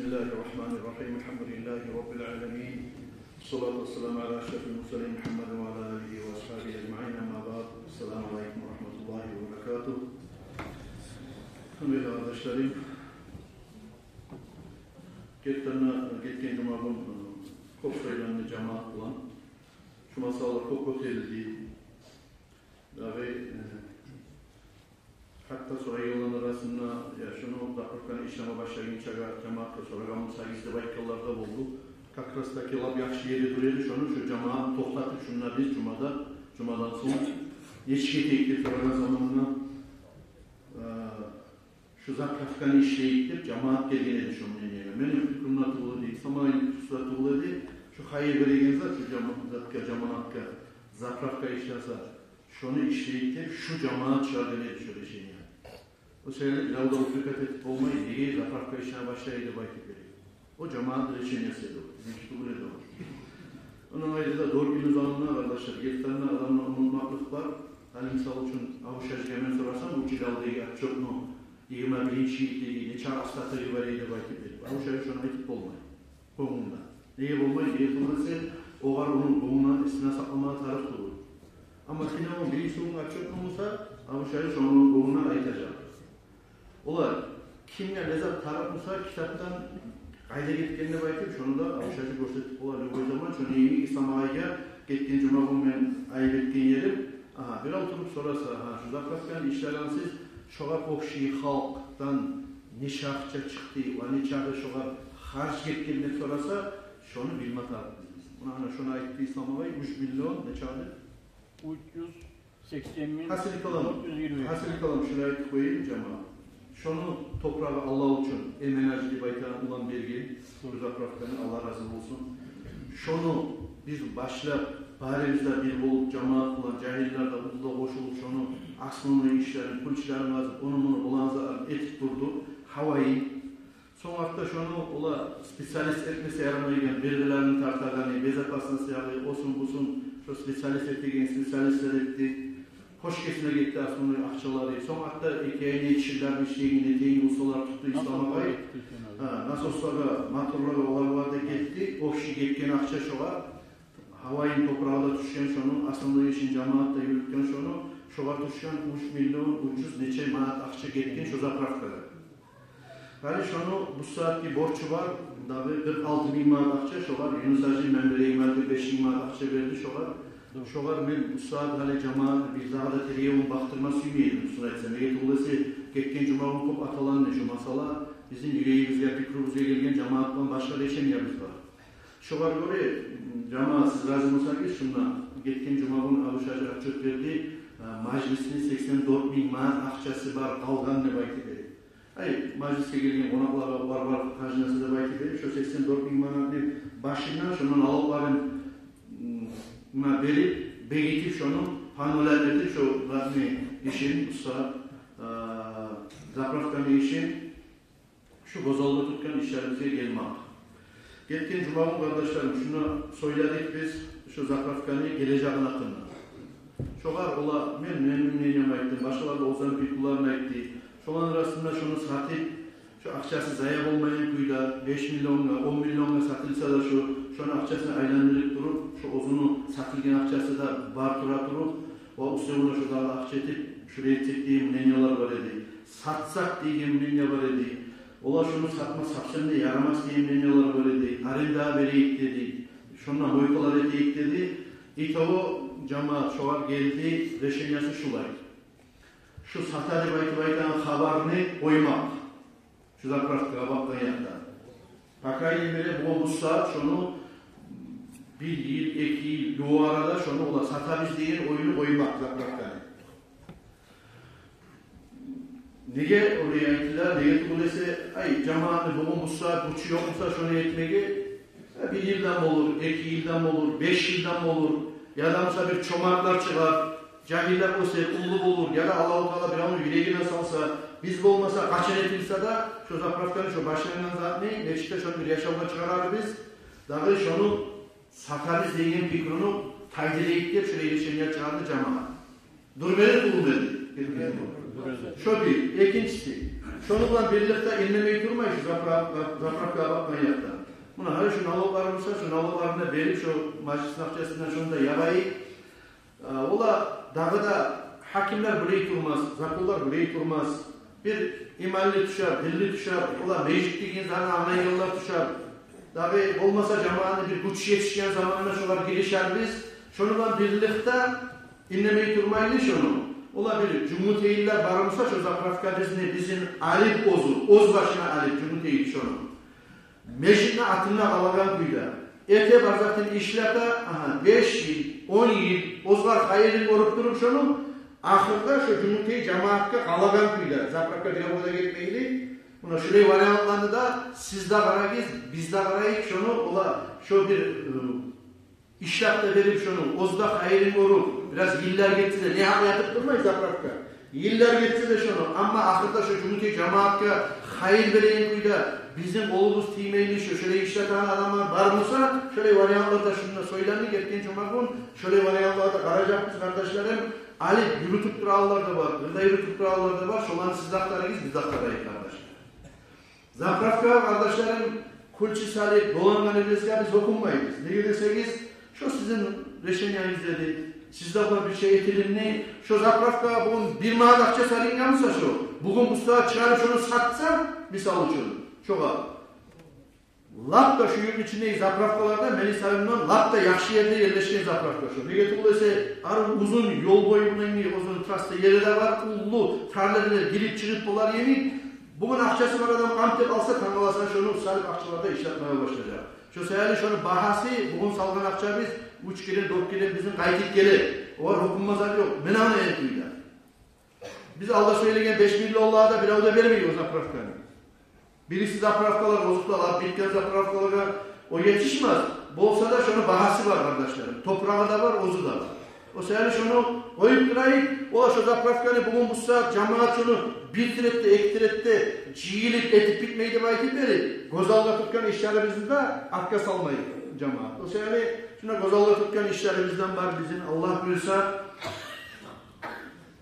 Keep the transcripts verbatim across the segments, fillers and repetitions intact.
بسم الله الرحمن الرحيم. الحمد لله رب العالمين. والصلاة والسلام على أشرف المرسلين محمد وعلى آله وأصحابه أجمعين. أما بعد. السلام عليكم ورحمة الله وبركاته. Гьюрметли къардашларым, гетген, гетген жума гюн, э, кёп сёйленди жамаат булан. Шу масъалалар кёп гётерилди. Дагъы, э, гьатта сорайгъанланы арасында, я, шуну заправканы ишлеме башлагъынчагъа жамаатгъа сорагъан болсагъыз деп айтгъанлар да болду. Как раз таки лап яхшы ерде тура эди шону, шу жамаат токътатып, шунда биз жумада, жумадан сонг нечик этейик деп сорагъан заманда, э, шу заправканы ишлейик деп жамаат гелген эди шу мнениеге. Мени пикрумда тюгюл эди, Исламагъа пикрусу да тюгюл эди. Шу хайыр береген зат, шу жама-, затгъа, жамаатгъа заправка ишлесе, шону ишлейик деп шу жамаат чыгъаргъан эди шу решение. О себепли бирев де упрекать этип болмай, неге заправка ишлеме башлай деп айтып берип. О жамаат решениеси эди о, бизинки тюгюл эди о. Ондан айры да дёрт йыл узагъында, къардашлар, гертиден де адамда унутмакълыкъ бар. Гьали, мисал учун, Абушажиге мен сорасам, уьч йыл алдагъы отчётну, йигирма биринчи йылдагъы нече акъча сатыгъы бар эди деп айтып берип, Абушажи шону айтып болмай. Гёнгюнде. Неге болмай? Неге болмаса, огъар ону гёнгюнде эсинде сакъламагъа тарыкъ тюгюл. Амма сен о биринчи гюн отчётну буса, Абушажи шону гёнгюнде айтажакъ. Олар, кимге не зат тарыкъ буса, китапдан къайда гетген деп айтып, шону да Абушажи гёрсетип бола любой заман. Шону йимик Исламагъа гетген жума гюн мен айып этген ерим. Агьа, бирев туруп сораса, агьа, шу заправканы ишлеген сиз, шогъар общий халкъдан нече акъча чыкъды, ва нечакъы шогъар харж гетген деп сораса, шону билме тарыкъбыз биз. Муна, ана шону айтды Исламагъа, уьч миллион нечакъы? Уьч юз сексен минг дёрт юз йигирма уьч. Гьасили калам, гьасили калам, шулай айтып къояйым, жамаат. Шону топурагъы Аллагь учун, Эмен-гьажи деп айтагъан улан берген, шу заправканы, Аллагь рази болсун. Шону биз башлап, барыбыз да бир болуп, жамаат булан, жагьиллер де, уллу да къошулуп, шону основной ишлерин, пультларын къазып, ону-муну булан зат этип турду. Гьавайын. Сонг артда шону олар специалист этмесе ярамайгъан, биргилерин тартагъаны, безопасность ягъы, осун-бусун, шо специалист этеген специалистлер этди. Хош, кесине гетди основной акъчалары. Сонг артда эки ай не иш, иллер ишлейгин, этейин, усталар тутду Исламагъа. Гьа, насослагъа, моторлагъа, олар бар да гетди. Общий гетген акъча шогъар. Гьавайын, топурагъы да тюшген шону, основной ишин жамаат да юрютген шону, шогъар тюшген уьч миллион уьч юз нече манат акъча гетген шо заправкагъа. Гьали шону бу сагьатгъы борчу бар, дагъы къыркъ алты минг манат акъча шогъар. Юнус-гьажи мен берейим деп беш минг манат акъча берди шогъар. Шогъар мен бу сагьат гьали жамаатны бир дагъы да тергевюн бакъдырма сюймеймен, шуну айтсам. Неге тюгюл эсе, гетген жума гюн кёп аталанды шу масъала. Бизин юрегибизге, пикрубузгъа гелген жамаат булан башгъа решениебиз бар. Шогъар гёре, жамаат, сиз рази болсагъыз, шунда гетген жума гюн Абушажи отчёт берди, э, мажлисни сексен дёрт минг манат акъчасы бар къалгъан деп айтып берди. Ай, мажлисге гелген къонакълагъа бар-бар хажнасы деп айтып берди. Шо сексен дёрт минг манатны башындан шондан алып барын, м, муна берип, бегитип шону, панолар этип, шо затны ишин, уста, э, заправканы ишин, шу гёз алда тутгъан ишлерибизге гелмек. Гетген жума гюн, къардашларым, шуну сёйледик биз, шу заправканы гележегин гьакъында. Шогъар олар, мен, мени мнениемни айтдым, башгъалар да оьзлени пикруларын айтды. Шоланы арасында шуну сатып, шу акъчасы зая болмайгъан кюйде, беш миллионгъа, он миллионгъа сатылса да, шу, шону акъчасын айландырып туруп, шу оьзюню сатылгъан акъчасы да бар тура туруп, ва уьстевюне шу дагъы акъча этип, шулай этсек деген мнениелер бар эди. Сатсакъ деген мнение бар эди. Олар шуну сатма совсем де ярамас деген мнениелер бар эди. Арендагъа берейик деди. Шунда мойкалар этейик деди. Итого жамаат шогъар гелди, решениеси шулай. Шу сата деп айтып айтагъан хабарны къоймакъ. Шу заправкагъа бакъгъан якъда. По крайней мере, бугюн бу сагьат шону бир йыл, эки йыл, о арада шону олар сатабыз деген оюну къоймакъ заправканы. Неге олай айтдылар? Неге тюгюл эсе, ай, жамаатны бугюн бу сагьат гючю ёкъ буса шону этмеге, э, бир йылдан болур, эки йылдан болур, беш йылдан болур, яда буса бир чомартлар чыгъар, жагьиллер оьсер, уллу болур, яда Аллагьу Таала биревню юрегине салса, биз болмаса, къачан этилсе де, шо заправканы, шо башлангъан затны, нечик де шону бир яшавгъа чыгъарарбыз, дагъы шону сатарбыз деген пикруну тайдырайыкъ деп, шолай решение чыгъарды жамаат. Дюр мени, тюгюл мени? Шо бир. Экинчиси, Шону булан бирликде индемей турмай, шу запра-, заправкагъа бакъгъан якъда. Муна гьали шу налоглар буса, шу налогларын да берип, шу межитни акъчасындан шону да ябайыкъ. Э, ола дагъы да гьакимлер билей турмас, законлар билей турмас. Бир иманлы тюшер, динли тюшер, ола межит деген затны англайгъанлар тюшер. Дагъы болмаса жамаатны бир гючю етишген заманына шолар гиришербиз. Шону булан бирликде индемей турмайлы шону. Ола бир жумутейлер бар буса, шо заправкабызны бизин алып оьзю, оьз башына алып жумутейлик шону. Межитни атына къалагъан кюйде. Эте бар затын ишлете, агьа, беш йыл, он йыл, оьзлер хайырын гёрюп туруп шону, ахырда шо жумутей жамаатгъа къалагъан кюйде. Заправка бир де гетмейли. Муна шулай вариантланы да сиз де къарагъыз, биз де къарайыкъ шону, ола шо бир, э, ишлеп де берип шону, оьзю де хайырын гёрюп, бираз йыллар гетсе де, не гьакъ ятып турмай заправка. Йыллар гетсе де шону, амма ахырда шо жумутей жамаатгъа хайыр береген кюйде, бизин къолубуз тиймейли шо, шолай ишлетеген адамлар бар буса, шолай вариантлар да шунда сёйленди, гетген жума гюн шолай вариантлар да къаражакъбыз, къардашларым. Алып юрютюп турагъанлар да бар, къырда юрютюп турагъанлар да бар, шоланы сиз де ахтарыгъыз, биз де ахтарайыкъ, къардашлар. Заправкагъа, къардашларым, кюлчю салып долангъаныбызгъа биз гьёкюнмейбиз. Неге десегиз, шо сизин решениягъыз эди. Сиз де булан бир шей этилинди. Шо заправкагъа бугюн бир манат акъча салынгъан буса шо, бугюн бу сагьат чыгъарып шону сатса, мисал учун, шогъар. Лап да шу юртну ичиндеги заправкалардан, мени савимден, лап да яхшы ерде ерлешген заправка шо. Неге тюгюл эсе, ары узун ёл бою булан, оьзюню трасса ери де бар, уллу тарлерлер гирип чыгъып болар йимик. Бугюн акъчасы бар адам къамт деп алса, тангала сен шону салып акъчалар да ишлетмеге башлажакъ. Шо саялы шону багьасы, бугюн салгъан акъчабыз уьч керен, дёрт керен бизин къайтып геле. Огъар гьёкюнме зат ёкъ. Мен аны энтуйда. Биз алда сёйлеген беш миллионланы да бирев де бермей о заправканы. Бириси заправкалар, озукълар алып битген заправкалагъа о етишмес. Болса да шону багьасы бар, къардашларым. Топурагъы да бар, оьзю де бар. О саялы шону къоюп турайыкъ. Ола шо заправканы бугюн бу сагьат жамаат шону бир тиретде, эки тиретде жыйылып этип битмей деп айтып берип, гёз алда тутгъан ишлерибизни де артгъа салмайыкъ, жамаат. О саялы шунда гёз алда тутгъан ишлерибизден бар бизин, Аллагь буюрса,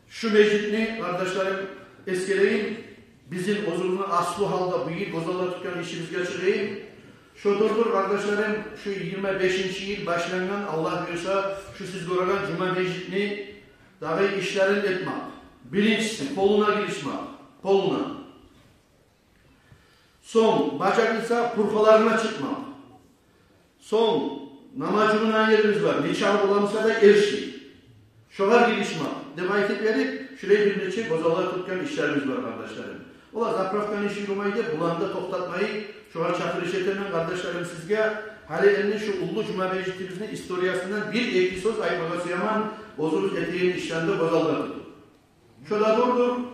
шу межитни, къардашларым, эсгерейим, бизин оьзюбюзню аслу гьалда бу йыл гёз алда тутгъан ишибизге чыгъайым. Шо дурдур, къардашларым, шу йигирма бешинчи йыл башлангъан, Аллагь буюрса, шу сиз гёреген жума межитни дагъы ишлерин этмек. Биринчиси, полуна гиришмек. Полуна. Сонг, бажакъ буса, пурхаларына чыкъмакъ. Сонг, намаз жувунагъан ерибиз бар, нечакъы бола буса да эрши. Шогъар гиришмек деп айтып берип, шулай бир нече гёз алда тутгъан ишлерибиз бар, къардашларым. Ола заправканы иши юрюмей деп, буланы да токътатмайыкъ. Шогъар чакъырыш этемен, къардашларым, сизге. Гьали энни шу уллу жума межитибизни историясындан бир-эки сёз айтмагъа сюемен, оьзюбюз этеген ишлени де гёз алда тутуп. Шо да дурдур.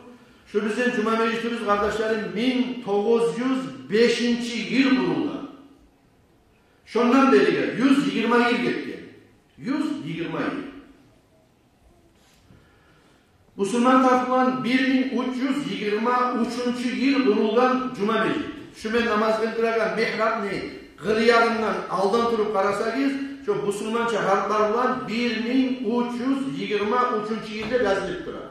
Шу бизин жума межитибиз, къардашларым, минг тогъуз юз бешинчи йыл къурулгъан. Шондан бериге юз йигирма йыл гетген. Юз йигирма йыл. Бусурман тарихи булан бир минг уьч юз йигирма уьчюнчю йыл къурулгъан жума межит. Шу мен намаз къылдырагъан мигьрабны къыр ягъындан алдан туруп къарасагъыз, шо бусурманча гьарплар булан бир минг уьч юз йигирма уьчюнчю йыл деп язылып тура.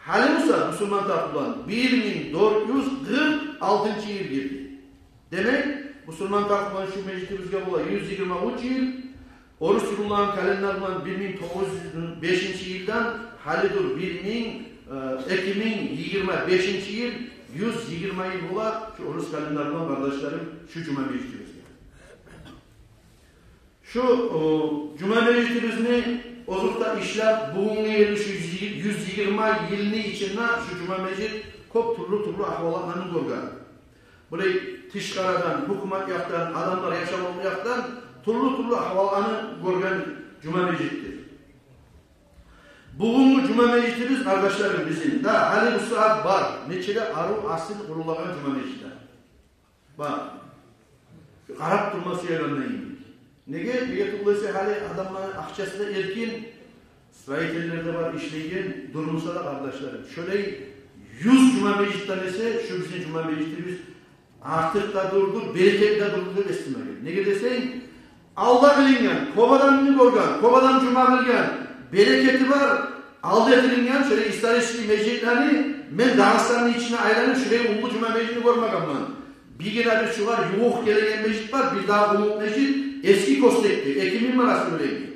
Гьали буса бусурман тарихи булан бир минг дёрт юз къыркъ алтынчы йыл гирди. Демек, бусурман тарихи булан шу межитибизге бола юз йигирма уьч йыл, орус юртлуланы календарь булан бир минг тогъуз юз бешинчи йылдан, гьали дур бир минг, э, эки минг йигирма бешинчи йыл, юз йигирма йыл бола шу орус календарь булан, къардашларым, шу жума межитибизге. Шу, о, жума межитибизни озокъда ишлеп, бугюнге ерли шу юз, юз йигирма йылны ичинде шу жума межит кёп тюрлю-тюрлю агьвалатланы гёрген. Булай тышкъарадан, гьукумат якъдан, адамлар яшаву якъдан тюрлю-тюрлю агьвалланы гёрген жума межитдир. Бугюнгю жума межитибиз, къардашларым, бизин де гьали бу сагьат бар, нече де арив, асил къурулагъан жума межитлер. Бар. Къарап турма сюегенлер йимик. Неге? Неге тюгюл эсе, гьали адамланы акъчасы да эркин, строительлер де бар, ишлейген, дурмуса да, къардашларым. Шолай юз жума межитден эсе, шу бизин жума межитибиз артыкъ да дурдур, берекет де дурдур деп эсиме геле. Неге десенг, алда къылынгъан, кёп адамны гёрген, кёп адам жума къылгъан, берекети бар, алда этилинген шолай исторический межитлени Мен Дагъыстанны ичине айланып, шулай уллу жума межитни гёрмегенмен. Биргине бир шугъар ювукъ гелеген межит бар, бир дагъы къумукъ межит, Эски Кёстекде, эки минг марас тёленген.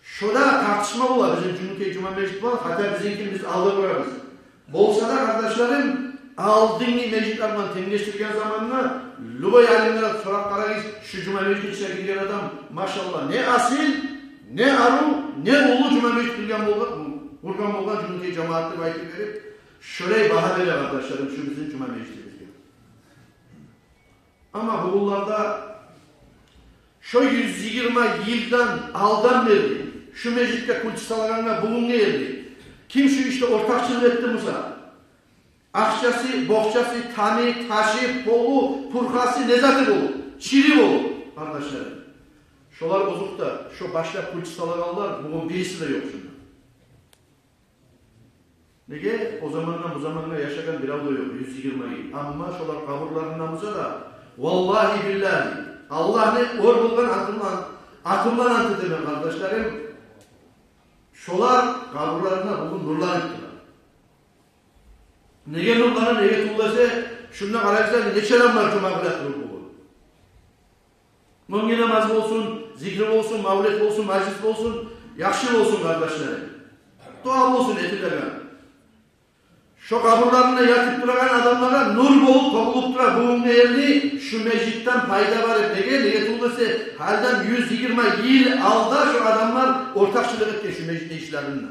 Шо да тартышма бола бизин Жюнгютей жума межит булан, хотя бизинкин биз алда турабыз. Болса да, къардашларым, алдынгъы межитлер булан тенглешдирген заманда любой алимлеге сорап къарагъыз, шу жума межитни ичине гирген адам, машаллагь, не асил, не арив, не уллу жума межит къургъан болгъан, къургъан болгъан Жюнгютей жамаат деп айтып берип, шолай багьа бере, къардашларым, шу бизин жума межитибизге. Амма бугюнлерде шо юз йигирма йылдан алдан берли, шу межитге кюлчю салагъангъа бугюнге ерли, ким шу ишде ортакъчылыкъ этди буса, акъчасы, бокъчасы, тамы, ташы, полу, пурхасы, не заты болуп, чири болуп, къардашларым. Шолар озокъда, шо башлап кюлчю салагъанлар, бугюн бириси де ёкъ шунда. Неге? О замандан бу замангъа яшагъан бирев де ёкъ, юз йигирма йыл. Амма шолар къабурларында буса да, валлагьи-биллагьи, Аллагьны оьр болгъан атымдан, атымдан ант этемен, къардашларым, шолар къабурларында бугюн нурланып тура. Неге нурлана, неге тюгюл эсе, шунда къарайсанг, нече адам бар жума къыла туруп бугюн. Мунда намаз болсун, зикри болсун, мавлет болсун, мажлис болсун, яхшы болсун, къардашларым. Дуа болсун этилеген. Шо къабурларында ятып турагъан адамлагъа нур болуп тёгюлюп тура бугюнге ерли шу межитден пайда бар эди. Неге, неге тюгюл эсе, гьалиден юз йигирма йыл алда шо адамлар ортакъчылыкъ этген шу межитни ишлеринде.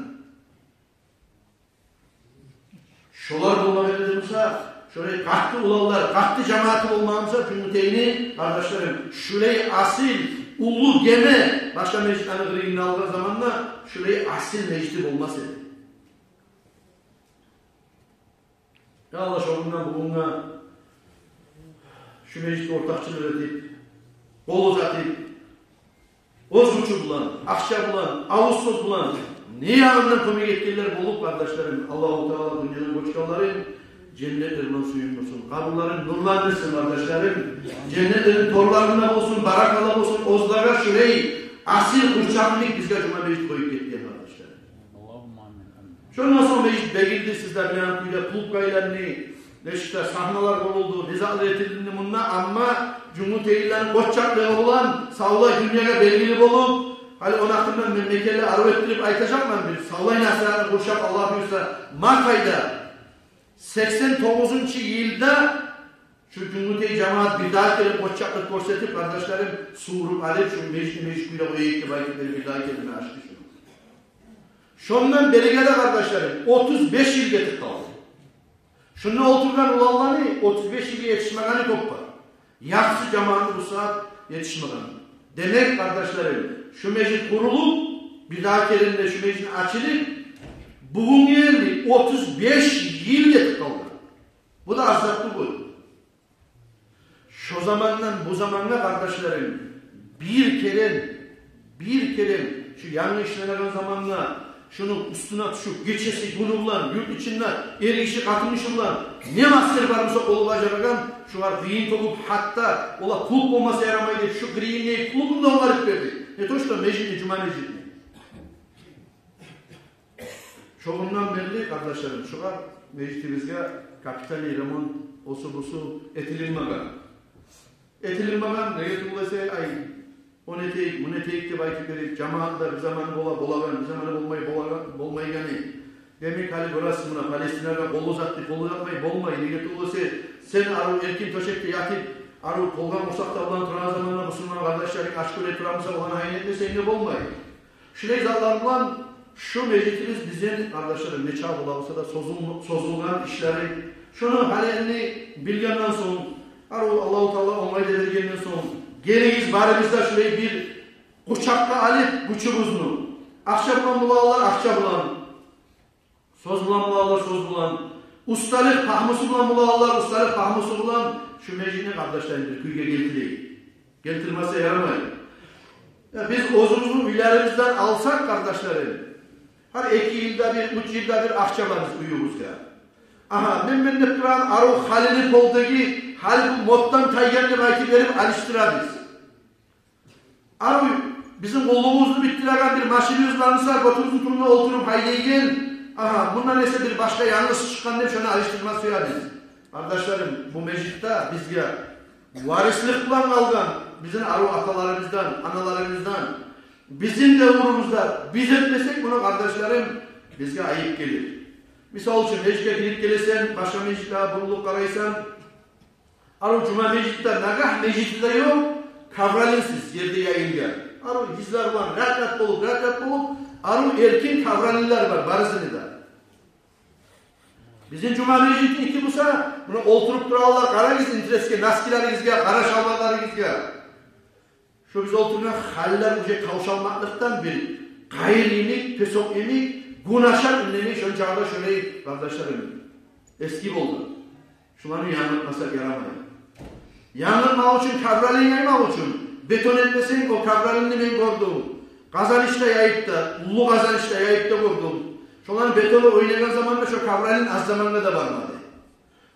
Шолар болмагъан эди буса, шолай къатты уланлар, къатты жамааты болмагъан буса, Жюнгютейни, къардашларым, шулай асил, уллу геме башгъа межитлени къырыйындан алгъан заманда шулай асил межити болмас эди. Я Аллагь, шо гюнден бугюнге шу межитге ортакъчылыкъ этип, къол узатып, оьз гючю булан, акъча булан, авуз сёз булан, не ягъындан кёмек этгенлер болуп, къардашларым, Аллагьу Таала дюньядан гёчгенлерин женнетлер булан сююндюрсюн. Къабурларын нурландырсын, къардашларым. Женнетлерин торларында болсун, баракалла болсун. Оьзлеге шулай асил къурчакълыкъ бизге жума межит къоюп гетген, къардашларым. Шондан сонг межит бегилди, сиз де билеген кюйде, клубгъа айланды. Нечик де сагьналар къурулду, не затлар этилди мунда, амма жюнгютейлилени къоччакълыгъы булан савлай дюньягъа белгили болуп, гьали ону гьакъындан мен мекенли арив этдирип айтажакъман бир савлай насигьатны къуршап, Аллагь буюрса, март айда, сексен тогъузунчу йылда шу жюнгютей жамаат бир дагъы керен къоччакълыкъ гёрсетип, къардашларым, сувуруп алып, шу межитни межит кюйде къояйыкъ деп айтып, бир дагъы керен ачды шуну. Шондан бериге де, къардашларым, отуз беш йыл гетип къалды. Шунда олтургъан уланланы отуз беш йылгъа етишмегени кёп бар. Яртысы жамаатны бу сагьат етишмеген. Демек, къардашларым, шу межит къурулуп, бир дагъы керен де шу межит ачылып, бугюнге ерли отуз беш йыл гетип къалды. Бу да аз зат тюгюл. Шо замандан бу замангъа, къардашларым, бир керен, бир керен шу янгы ишленеген заманда шуну уьстюне тюшюп, гечеси-гюню булан юрт ичинде эр гиши, къатын гиши булан не мастер бар буса къолу бажарагъан, шугъар къыйын тёгюп, гьатта олар клуб болмаса ярамай деп, шу къырыйын йыйып, клубун да онгарып берди. Не то что межитни, жума межитни. Шо гюнден берли, къардашларым, шугъар, межитибизге капитальный ремонт, осу-бусу этилинмеген. Этилинмеген, неге тюгюл эсе, ай, ону этейик, муну этейик деп айтып берип, жамаатны да бир заманы бола, болагъан, бир заманы болмай, болагъан, болмайгъаны. Демек, гьали гёресиз, муна Палестинагъа къол узатды, къол узатмай болмай. Неге тюгюл эсе, сен арив эркин тёшекде ятып, арив толгъан къурсакълар булан турагъан заманда бусурман къардашларынг ач гёре тура буса, огъар гьайын этмесенг де болмай. Шулай затлар булан шу межитибиз бизин, къардашларым, нечакъы бола буса да созул-, созулгъан ишлери. Шуну гьалин билгенден сонг, арив Аллагьу Таала онгай да бергенден сонг, гелигиз, барыбыз да шулай бир къучакъгъа алып гючюбюзню. Акъча булан болагъанлар акъча булан, сёз булан болагъанлар сёз булан, усталыкъ-пагьмусу булан болагъанлар усталыкъ-пагьмусу булан шу межитни, къардашларым, бир кюйге гелтирейик. Гелтирмесе ярамай. Я, биз оьзюбюзню уьйлерибизден алсакъ, къардашларым, гьар эки йылда бир, уьч йылда бир акъча алабыз уьюбюзге. Агьа, мен, мен деп турагъан арив халини полдеги, гьали бу моддан тайгъан деп айтып берип алышдырабыз. Арив бизин къуллугъубузну битдиреген бир машинабыз бар буса, гётюбюзню тюбюне олтуруп гьайдайгъан, Агьа, мундан эсе бир башгъа янгылыш чыкъгъан деп, шону алышдырма сюебиз. Къардашларым, бу межитде бизге варислик булан къалгъан, бизин арив аталарыбыздан, аналарыбыздан, бизин де урубузда биз этмесек муну, къардашларым, бизге айып гелир. Мисал учун, межитге гирип гелесен, башгъа межитлеге бурулуп къарайсан, арив жума межитде, нагагь межити де ёкъ, кавралинсиз ерде яйылгъан. Арив гьызлар булан рат-рат болуп, рат-рат болуп, арив эркин кавралинлер бар, барысыны да. Бизин жума межитники буса, муна олтуруп туралар, къарагъыз, интересге, носкилеригизге, къара шалбарларыгъызгъа. Шо биз олтургъан халлар уже тавшалмакълыкъдан бир къайыр йимик, песок йимик, гюн ашар индемей, шончакъы да шолай, къардашларым, эски болгъан. Шуланы янгыртмасакъ ярамай. Янгыртмакъ учун, кавралин яймакъ учун бетон этмесенг, о кавралинни мен гёрдюм. Къазанышда яйып да, уллу Къазанышда яйып да гёрдюм. Шоланы бетону ойнагъан заманда шо кавралин аз замангъа да бармады.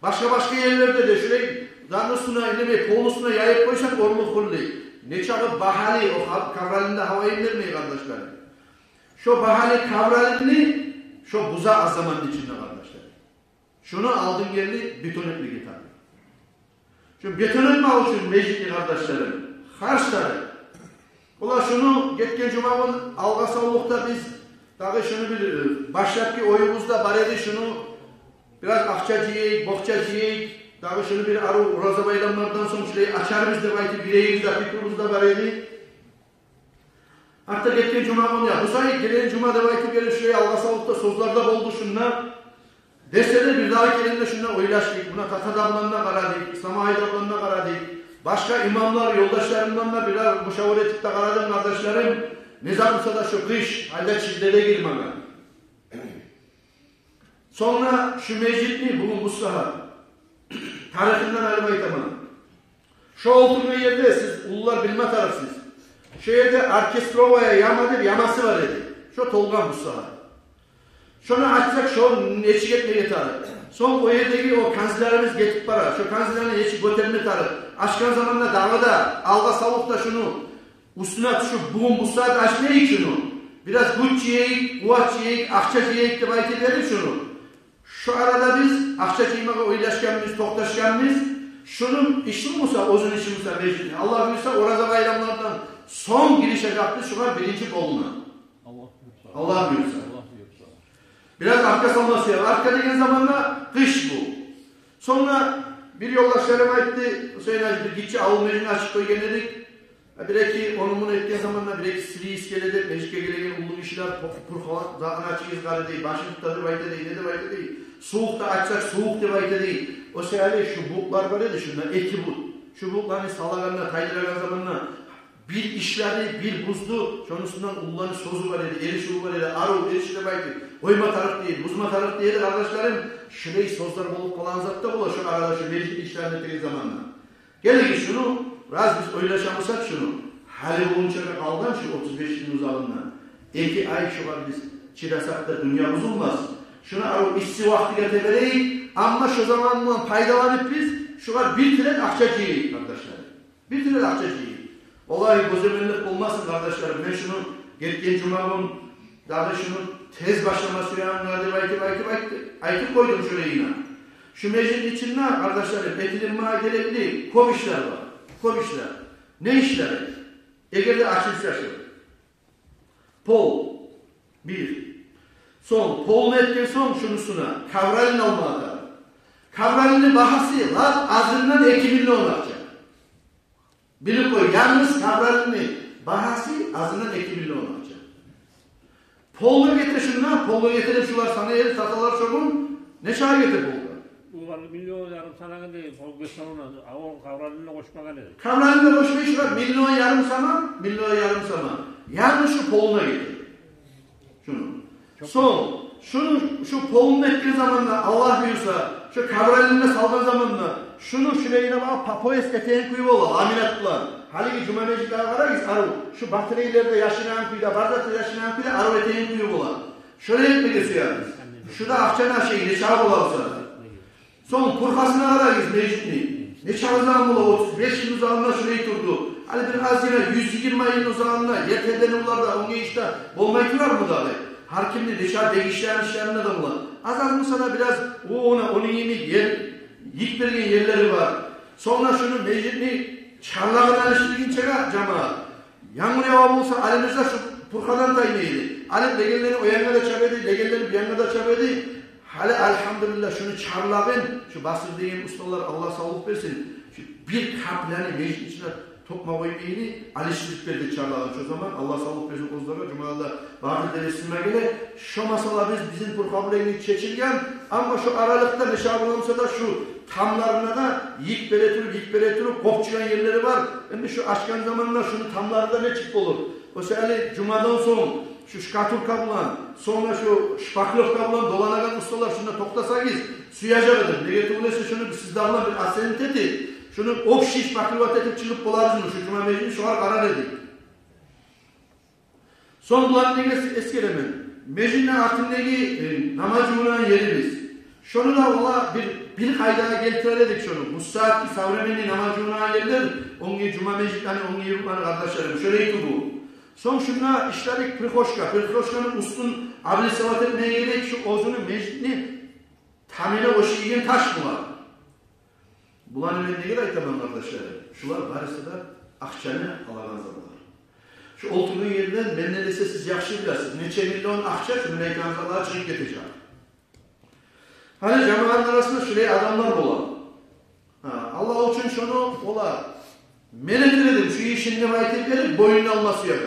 Башгъа-башгъа ерлерде де шулай, дагъы уьстюне, неме, полну уьстюне яйып къойсанг, орлукъ къуллай. Нечакъы багьалы о ка-, кавралинде гьава йимермей, къардашларым. Шо багьалы кавралинни шо буза аз заманны ичинде, къардашларым. Шону алдын гелди бетон этмеге тарыкъ. Шо бетон этмек учун межитни, къардашларым, харж тарыкъ. Олар шону гетген жумагюн алгъасавлукъда биз дагъы шону бир, э, башлапгъы оюбуз да бар эди, шону бираз акъча жыяйыкъ, бокъча жыяйыкъ, дагъы шону бир арив ораза байрамлардан сонг шулай ачарбыз деп айтып, биревюбюз де пикрубуз да бар эди. Артда гетген жумагюн, я, бу сай гелеген жума деп айтып, гелип шулай алгъасавлукъда сёзлер де болду шунда. Десе де, бирдагъы гелегенде шунда ойлашдыкъ. Муна татар адамларына къарадыкъ, Исламагьай адамларына къарадыкъ. Башгъа имамлар, ёлдашларымдан да бираз мушавара этип де къарадым, къардашларым. Не зат буса да, шо къыш гьали де чилледе гирмеген. Сонг да шу межитни бугюн бу сагьат тарихиндан алып айтаман. Шо олтургъан ерде, сиз уллулар билме тарыкъсыз, шо ерде оркестровая яма деп ямасы бар эди. Шо толгъан бу сагьат. Шону ачсакъ, шо нечик этмеге тарыкъ? Сонг о ердеги о канзилерибиз гетип бара. Шо канзилени нечик гётерме тарыкъ? Ачгъан заманда дагъы да алгъасавлукъда шуну уьстюне тюшюп, бугюн бу сагьат ачмайыкъ шуну. Бираз гюч жыяйыкъ, къуват жыяйыкъ, акъча жыяйыкъ деп айтып эдик шуну. Шу арада биз акъча жыймагъа ойлашгъанбыз, токъташгъанбыз. Шуну иши буса, оьзюню иши буса, межитни, Аллагь буюрса, ораза байрамлардан сонг гиришежекбиз шугъар биринчи полуна. Аллагь буюрса. Аллагь буюрса. Аллагь буюрса. Бираз артгъа салмасы ёкъ. Артгъа деген заманда къыш бу. Сонг да бир ёлдашларым айтды: «Гьусейн гьажи, бир гиччи авул межитни ачып къойгъан эдик. Гьа, бир-эки, ону-муну этген заманда бир-эки сыйы геле деп, межитге гелеген уллу гишилер пу-, пурхалап, затны ачыгъыз гьали», — дей, «башын тутады деп айта», — дей, «не деп айта», — дей. «Сувукъ да ачсакъ, сувукъ деп айта», — дей. О саялы шу бутлар бар эди шунда, эки бут. Шу бутланы салагъанда, тайдырагъан заманда бир ишлери, бир бузду, шону уьстюнден уллуланы сёзю бар эди, эришивю бар эди, арив эришди деп айтып, къойма тарыкъ дей эди, бузма тарыкъ дей эди, къардашларым. Шулай сёзлер болуп къалагъан зат да бола шу арада, шу межитни ишлерин этеген заманда. Гелигиз шуну, бираз биз ойлаша бусакъ шуну, гьали болгъунча къалгъан шу отуз беш йылны узагъында эки ай шугъар биз чыдасакъ да, дюнья бузулмас. Шуну арив исси вакътиге теберейик, амма шу замандан пайдаланып биз шугъар бир тирек акъча жыяйыкъ, къардашлар. Бир тирек акъча жыяйыкъ. Валлагь, гёземеллик болмасын, къардашларым. Мен шуну гетген жумагюн дагъы шуну тез башлама сюемен деп айтып, айтып, айтып, айтып къойдум шулайына. Шу межитни ичинде, къардашларым, этилинмеге герекли кёп ишлер бар. Кёп ишлер. Не ишлер? Эгер де ачылса шу пол. Бир. Сонг полну этген сонг, шуну уьстюне кавралин алмагъа тарыкъ. Кавралинни багьасы лап азындан эки миллион акъча. Билип къой, янгыз кавралинни багьасы азындан эки миллион акъча. Полгъа гете шунда, полгъа гете деп шулар санай эди, саталар шо гюн, нечакъы гете полгъа? Булар миллион ярым санагъан дей, пол гетген ондан, а, о кавралинни къошмагъан эди. Кавралинни къошмай шулар миллион ярым сама, миллион ярым сама. Янгыз шу полуна гете. Шуну. Сонг, шуну, шу полун этген заманда, Аллагь буюрса, шу кавралинни салгъан заманда, шуну шулайына багъып по пояс этеген кюй бола, ламинат булан. Гьалиги жума межитлеге къарагъыз, арив, шу батарейлер де яшырагъан кюйде, бар зат да яшырагъан кюйде, арив этеген кюй бола. Шолай этмеге сюебиз. Шу да акъчаны ашай, нечакъы бола буса да. Сонг пурхасына къарагъыз межитни. Нечакъы заман бола, отуз беш йылны узагъында шулай турду. Гьали бир азгъына, юз йигирма йылны узагъында, ертеден олар да, оьнге иш де болмай турармы дагъы? Гьар кимни нече бек ишлеген ишлерин де бола. Аз-аз буса да бираз о, она, ону йимик ер, йик берген ерлери бар. Сонг да шуну межитни чарлагъын алышдыргъынчагъа, жамаат. Янгур ява буса, алимлер де шу пурхадан таймай эди. Алим легенлени о янгъа да чаба эди, легенлени бу янгъа да чаба эди. Гьали, альгьамдулиллагь, шуну чарлагъын, шу Басир деген усталар, Аллагь савлукъ берсин, шу бир къапланы межитни ичине токъма къоймай эди, алышдырып берди чарлагъын. Шо заман, Аллагь савлукъ берсин, оьзлеге жумада да барды дересине геле. Шо масъалабыз бизин пурхабыз булан чечилген, амма шо аралыкъда нече буса да шу тамларына да йик бере туруп, йик бере туруп, къопчугъан ерлери бар. Энди шу ачгъан заманда шуну тамлары да нечик болур? О саялы жумадан сонг шу штукатурка булан, сонг да шу шпаклёвка булан доланагъан усталар, шунда токътасагъыз, сюежек эдим. Неге тюгюл эсе, шуну биз сиз дагъы булан бир оценить этип, шуну общий шпаклёвать этип чыгъып боларбызмы шу жума межитни, шогъар къарар эдик. Сонг булан неге эс-, эсгеремен? Межитни артындагъы, э, намаз жувунагъан ерибиз. Шону да ола бир, бир къайдагъа гелтирер эдик шону. Бу сагьатгъы современный намаз жувунагъан ерлер, оьнге жума межит, яни оьнге юртманы, къардашларым, шолай тюгюл. Сонг шунда ишлерик прихожка, прихожканы уьстюн облицовать этмеге герек, шу оьзюню межитни тамына ошайгъан таш булан. Буланы мен неге айтаман, къардашларым? Шулар барысы да акъчаны алагъан затлар. Шу олтургъан ерден, менден эсе сиз яхшы билесиз, нече миллион акъча шу мен айтагъан затлагъа чыгъып гетежек. Гьали жамаатны арасында шулай адамлар бола. Гьа, Аллагь учун шону олар, мен этер эдим шу ишин деп айтып берип, боюнуна алма сюе.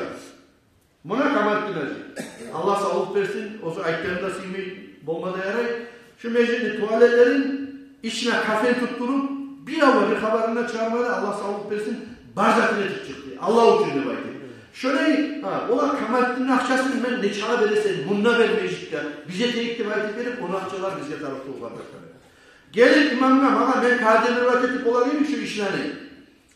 Муна Камалитдин гьажи, Аллагь савлукъ берсин, оьзю айтгъанын да сюймей болма да ярай. Шу межитни туалетлерин ичине кафен тутдуруп, бир авла бир хабарын да чыгъармады, Аллагь савлукъ берсин, бар затын этип чыкъды. Аллагь учун деп айтып. Шолай, гьа, олар Камалитдинни акъчасын мен нечакъы бересен, мунда бер межитге, биз этейик деп айтып берип, ону акъчалар бизге тарыкъ тюгюл, къардашлар. Гелип имамгъа, магъа, мен координировать этип бола эдим шу ишлени.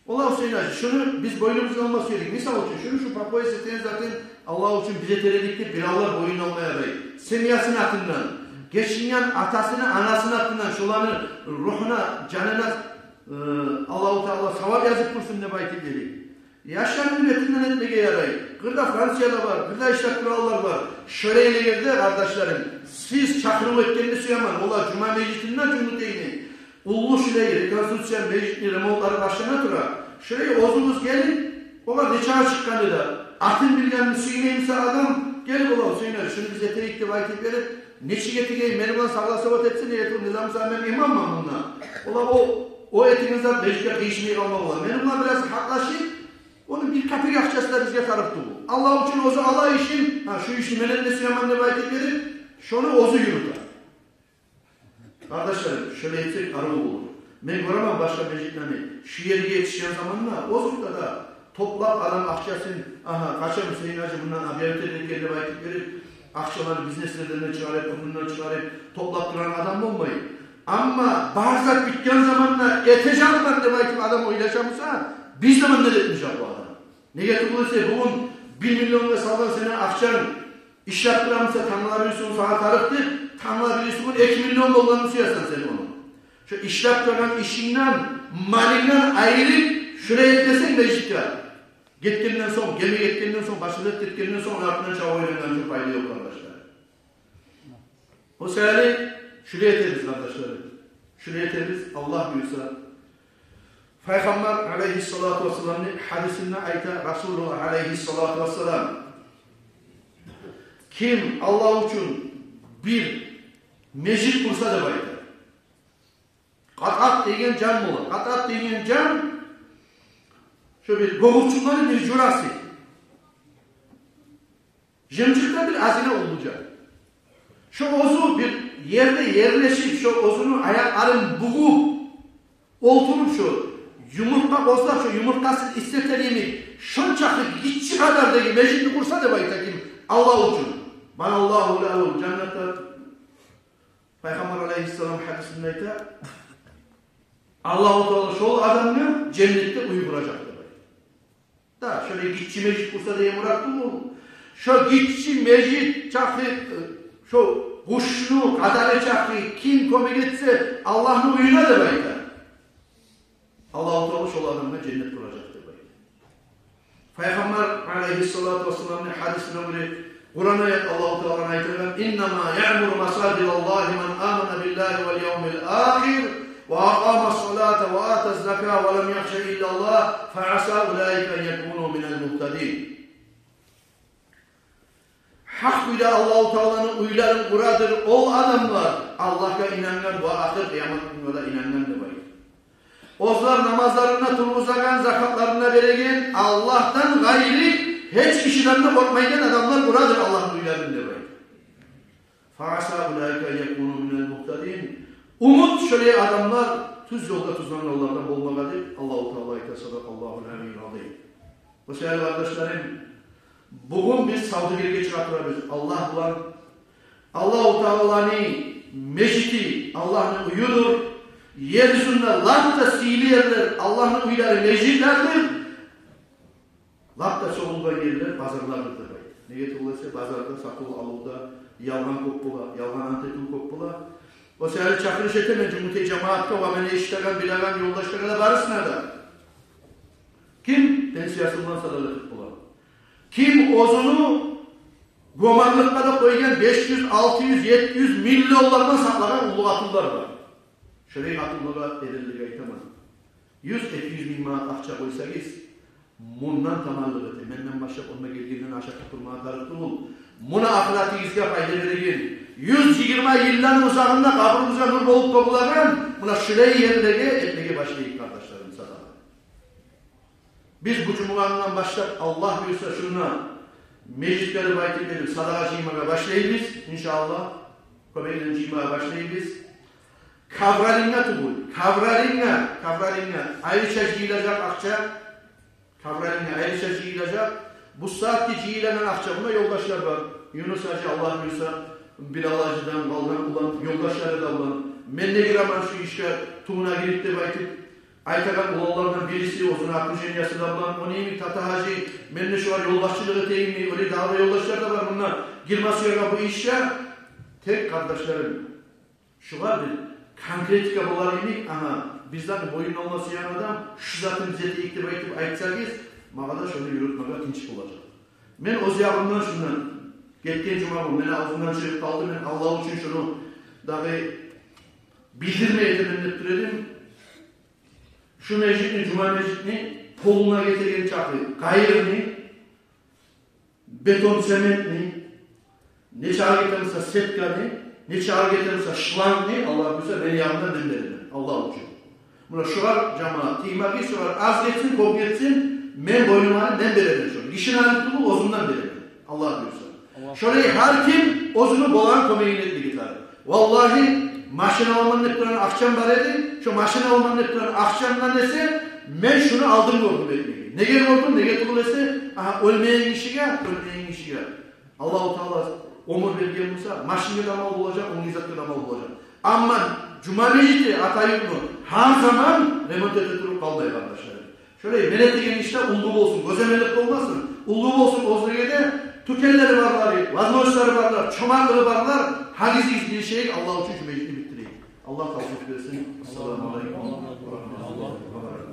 Олар, Гьусейн гьажи, шуну биз бойнубузгъа алма сюе эдик. Мисал учун, шуну шу по пояс этеген затын Аллагь учун биз этер эдик деп, биревлер бойнуна алмай ярай. Семьясыны атындан, гечинген атасыны, анасыны атындан, шоланы ругьуна, жанына, э, Аллагьу Таала савап язып турсун деп айтып эдик. Яшланы бетинден этмеге ярай. Къырда Францияда бар, къырда ишлеп турагъанлар бар. Шолайлар эгер де, къардашларым, сиз чакъырыв этгенни сюемен, олар жума межитинде, жума тейни. Уллу шулай реконструкция, межитни ремонтлары башлана тура. Шулай оьзюгюз гелип, олар нечакъы чыкъгъаны да, атын билгенни сюймей буса адам, гелип олар, Гьусейн гьажи, шуну биз этейик деп айтып берип, нечик этейик, мени булан согласовать этсин, этип, не заман сама мен имамман мунда. Олар о, о этеген зат межитге къыйышмай къалма бола. Мени булан бираз гьакълашып, ону бир капек акъчасы да бизге тарыкъ тюгюл. Аллагь учун оьзю ала ишин, гьа, шу ишни мен этме сюемен деп айтып берип, шону оьзю юрюте. Къардашларым, шолай этсек арив болур. Мен гёремен башгъа межитлени, шу ерге етишген заманда, оьзю да топлап адам акъчасын, агьа, къачан Гьусейн гьажи мундан объявить этер экен деп айтып берип, акъчаланы бизнеслерден де чыгъарып, мундан чыгъарып, топлап турагъан адам болмай. Амма бар зат битген заманда этежекмен деп айтып адам ойлаша буса, бир заманда да этмежек бу адам. Неге тюгюл эсе, бугюн бир миллионгъа салгъан сени акъчанг ишлеп тура буса, тангала бирисигюн сагъа тарыкъ деп, тангала бирисигюн эки миллион болгъанны сюесен сен ону. Шо ишлеп турагъан ишингден, малынгдан айырып, шулай этмесенг межитге гетгенден сонг, геми гетгенден сонг, башгъа зат гетгенден сонг, ону артындан чабып ойлангъан учун пайда ёкъ, къардашлар. О саялы шулай этербиз, къардашлар. Шулай этербиз, Аллагь буюрса. Пайхаммар алайгьиссалату вассаламны гьадисинде айта Расулуллагь алайгьиссалату вассалам: ким Аллагь учун бир межит къурса деп айта. Къатъат деген жан бола. Къатъат деген жан шо бир гёгюрчюнлени бир журасы. Жымжыкъда бир азгъына уллу жан. Шо оьзю бир ерде ерлешип, шо оьзюню аякъларын бугъуп олтуруп, шо юмуртгъа къозлап, шо юмуртгъасын ислетер йимик, шончакъы гиччи къадардагъы межитни къурса деп айта ким Аллагь учун. Баналлагьу лагьу жаннатан. Пайхаммар алайгьиссалам гьадисинде айта, Аллагьу Таала шол адамгъа женнетде уьй къуражакъ деп айта. Да, шолай гиччи межит къурса деген мурат тюгюл. Шо гиччи межит чакъы, э, шо къушну къадары чакъы ким кёмек этсе Аллагьны уьюне деп айта, Аллагьу Таала шол адамгъа женнет къуражакъ деп айта. Пайхаммар алайгьиссалату вассаламны гьадисине гёре, Къуран аят Аллагьу Тааланы айтагъан: «Иннама яъмуру масажидаллагьи ман амана биллагьи вал явмил ахир ва акъамас салата ва атаз заката ва лам яхша иллаллагь, фа аса улаика ан якуну минал мугьтадин». Гьакъ уьйде Аллагьу Тааланы уьйлерин къурадыр ол адамлар, Аллагьгъа инангъан ва ахыр къыямат гюнге де инангъан деп айта. Оьзлер намазларын да тургъузагъан, закатларын да береген, Аллагьдан гъайры гьеч гишиден де къоркъмайгъан адамлар къурадыр Аллагьны уьйлерин деп айта. Фа аса улаика ан якуну минал мугьтадин. Умут шолай адамлар тюз ёлда тюзленгенлерден болмагъа деп Аллагьу Таала айта. Садакъаллагьул алийюл азим. О саялы, къардашларым, бугюн биз савдюгерге чыгъа турабыз Аллагь булан. Аллагьу Тааланы межити Аллагьны уьюдюр. Ер юзюнде лап да сыйлы ерлер Аллагьны уьйлери, межитлердир. Лап да сёгюлген ерлер базарлардыр деп айта. Неге тюгюл эсе, базарда сатыв-алывда ялгъан кёп бола, ялгъан ант этив кёп бола. О саялы чакъырыш этемен жумутей жамаатгъа ва мени эшитеген, билеген ёлдашлагъа да, барысына да. Ким пенсиясы булан садагъа этип бола? Ким оьзюню гёмерликге де къойгъан беш юз, алты юз, етти юз миллионлар булан сакълагъан уллу къатынлар бар. Шолай къатынлагъа, эрлеге айтаман: юз, эки юз минг манат акъча къойсагъыз, мундан таманлыкъ эте. Менден башлап онда гелгенден ашатып турмагъа тарыкъ тюгюл. Муна ахыратыгъызгъа пайда береген, юз йигирма йылланы узагъында къабургъузгъа нюр болуп тёгюлеген, муна шулай ерлеге этмеге башлайыкъ, къардашларым, садагъа. Биз бу жумагъындан башлап, Аллагь буюрса, шунда межитге де байтып берип садагъа жыймагъа башлайбыз, иншааллагь. Кёбейлен жыймагъа башлайбыз. Кавролинге тюгюл, кавролинге, кавролинге айрыча жыйылажакъ акъча. Кавролинге айрыча жыйылажакъ. Бу сагьатгъы жыйылагъан акъча, мунда ёлдашлар бар. Юнус-гьажи, Аллагь буюрса, Билал-гьажидан къалгъан улан, ёлдашлары да улан. Мен де гиремен шу ишге, тувуна гирип деп айтып, айтагъан уланлардан бириси, оьзюню окружениясы да улан. Ону йимик Тата-гьажи, мен де шугъар ёлбашчылыкъ этейимми, олай дагъы да ёлдашлар да бар мунда, гирме сюеген бу ишге. Тек, къардашларым, шугъар бир конкретика болар йимик, агьа, бизден боюн алма сюеген адам, шу затын биз этейик деп айтып айтсагъыз, магъа да шону юрютмеге тынч болажакъ. Мен оьз ягъымдан шундан, гетген жума гюн мени авзумдан чыгъып къалды, мен Аллагь учун шуну дагъы билдирме этемен деп тура эдим. Шу межитни, жума межитни полуна гетеген чакъы къайырны, бетон-цементни, нечакъы гетемиса сетканы, нечакъы гетемиса шлангны, Аллагь буюрса, мени ягъымдан мен беремен, Аллагь учун. Муна шугъар, жамаат, тиймагъыз шугъар, аз гетсин, кёп гетсин, мен бойнума алып, мен беремен шону. Гишини алып тюгюл, оьзюмден беремен, Аллагь буюрса. Аллагь. Шолай гьар ким оьзюню болагъан кёмегин этмеге тарыкъ. Валлагьи, машин аламан деп турагъан акъчам бар эди. Шо машин аламан деп турагъан акъчамдан эсе, мен шуну алдын гёрдюм этмеге. Неге гёрдюм, неге тюгюл эсе, агьа, оьлмейген гишиге, оьлмейген гишиге Аллагьу Таала оьмюр берген буса, машинге де амал болажакъ, оьнге затгъа да амал болажакъ. Амма жума межити Атаюртну гьар заман ремонт эте туруп къалмай, къардашларым. Шолай мен этеген ишде уллу болсун, гёземелик болмасын, уллу болсун оьзлеге де, тюкенлери барлары, возможностьлары барлар, чомартлыгъы барлар, гьагиз-гьагиз биришейик, Аллагь учун шу межитни битдирейик. Аллагь тавфикъ берсин. Ассаламу алейкум ва рагьматуллагьи ва баракатугь.